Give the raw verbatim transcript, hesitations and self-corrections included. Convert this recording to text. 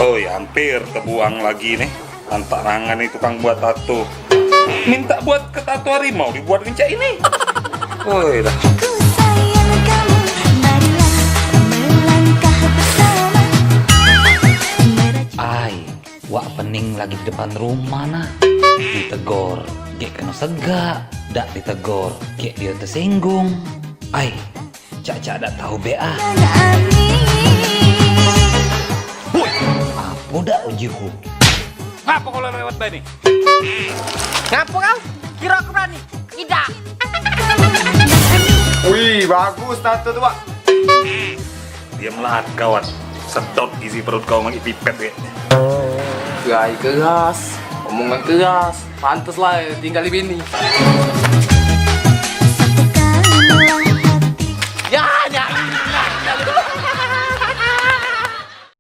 Oi, hampir tebuang lagi nih. Antak nangan nih tukang buat tato. Minta buat ke tato harimau, dibuat ngencak ini. Oi, dah. Ku sayang kamu, marilah melangkah bersama. Ai, wak pening lagi di depan rumah nah. Ditegor, gek kena segak. Dak ditegor, gek dia tersinggung. Ai, cak-cak dak tahu be ah. Apo dak ujiku? Ngapo kau lewat bani? Ngapo kau? Kira aku berani? Tidak. Wih, bagus tato tu, Pak. Diam lah, kawan. Sedot isi perut kau magi pipet, ye. Gaya keras, omongan keras. Pantes lah, ya, tinggal di bini.